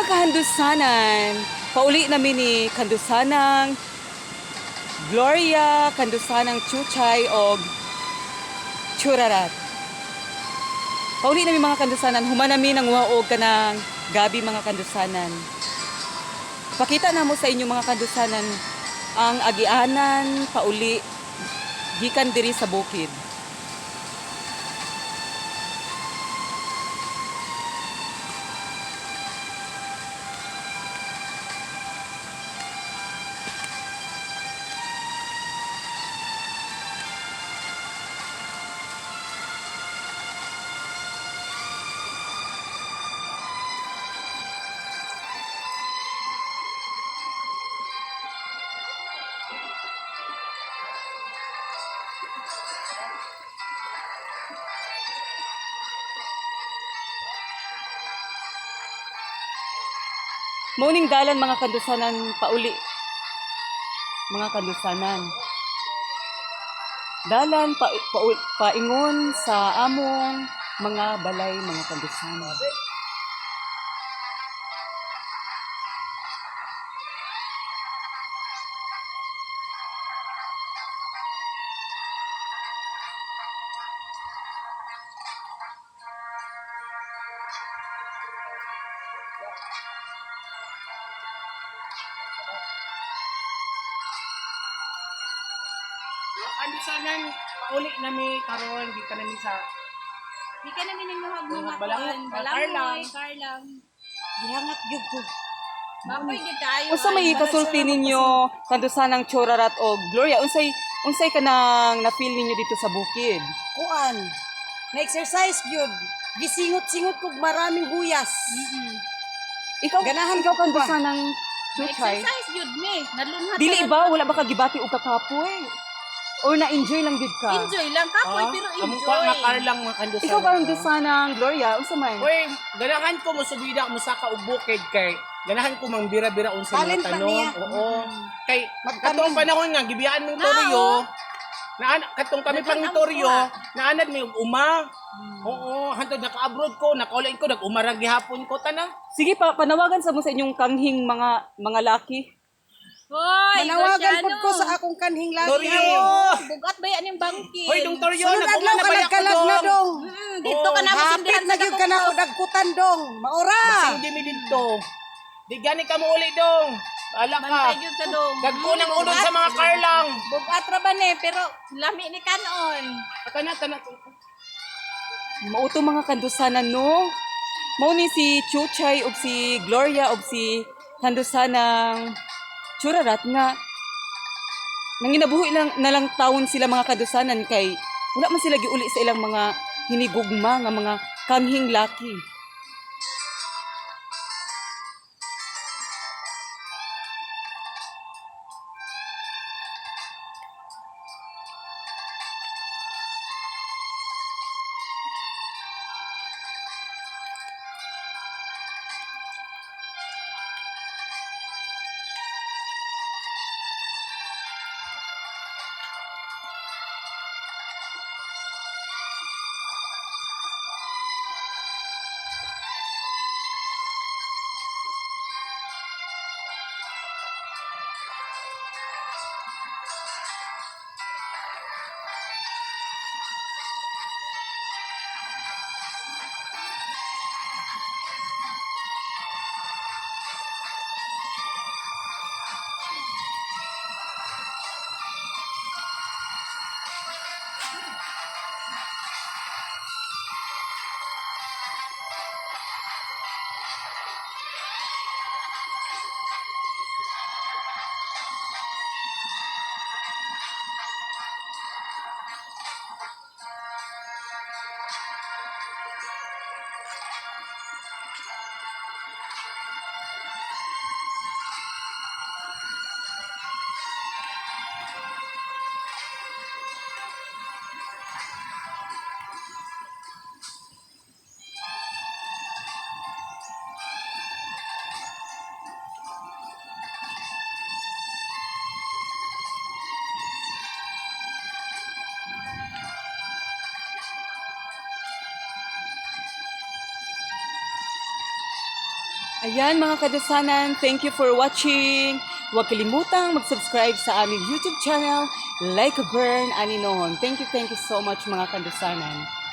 Kahandusanan, pauli namin ni Kandusanang Gloria, Kandusanang Chuchay og Churarat. Pauli namin, mga kandusanan, human nami nanguha og kanang gabi, mga kandusanan. Pakita namo sa inyo, mga kandusanan, ang agianan pauli gikan diri sa bukid. Mao ning dalan, mga kandusanan, pauli. Mga kandusanan. Dalan paingon sa among mga balay, mga kandusanan. Kandusanan, pauli nami karon di nami sa Di ka namin nanguhag mga Balangoy, kuan. Karlang. Balangoy, karlang. Gihangat gyud ko. Bakoy gyud tayo. Unsa may kasulti ninyo, Kandusanang Chorarat o Gloria? Unsay kanang na-feel ninyo dito sa bukid? Kuan. Na-exercise gyud. Gisingot-singot kog maraming huyas. Ikaw, Ganahan ikaw ko ba? Kandusanang Chuchay. Exercise gyud mi. Nalunhat. Dili ba wala ba ka gibati og kakapoy? Or na-enjoy lang gid ka? Enjoy lang kapoy pero Ah, Among enjoy. kuha nga karlang, mga kandusanan. Ikaw, Kandusanang Gloria, unsa man? Uy, ganahan ko mosubida mosaka og bukid kay ganahan ko mangbira-bira unsa Talent mga pa tanom. niya. Oo. Kay Magtanom. katong panahon nga gibiyaan mong Na, toryo, oh. naan katong kami pang Daghan ang toryo, kuha. naanad may og uma. Oo, hantod naka-abroad ko, nakaulain ko, nag-uma ra gihapon ko tanan. Sige pa, panawagan sa mo sa inyong kanghing mga laki. Hoy, Manawagan Graciano. pud ko sa akong kanhing lagi. Toryo. Bugat ba yan yung bangkin? Hoy, dong toryo, Sunod nag-uma adlaw na baya ko kalag-kalag na dong. dong. Dito ka na Hapit masindihan na gyud ka na ko dagkutan dong. Maura. Magsindi mi didto. Di gani ka mo uli dong. Bahala ka. Bantay gyud ka dong. Dagko ng ulod sa mga karlang. Bugat ra ba ni pero lami ni kanon. Tana, tana. Mauto, mga kandusanan, no. Mao ni si Chuchay ug si Gloria ug si Kandusanang Churarat nga nanginabuhi lang na lang taon sila, mga kandusanan, kay wala man sila giuli sa ilang mga hinigugma nga mga kanghing laki. Ayan, mga kadusanan, thank you for watching. Huwag kalimutang mag-subscribe sa aming YouTube channel, Like a Burn Aninohon. Thank you so much, mga kadusanan.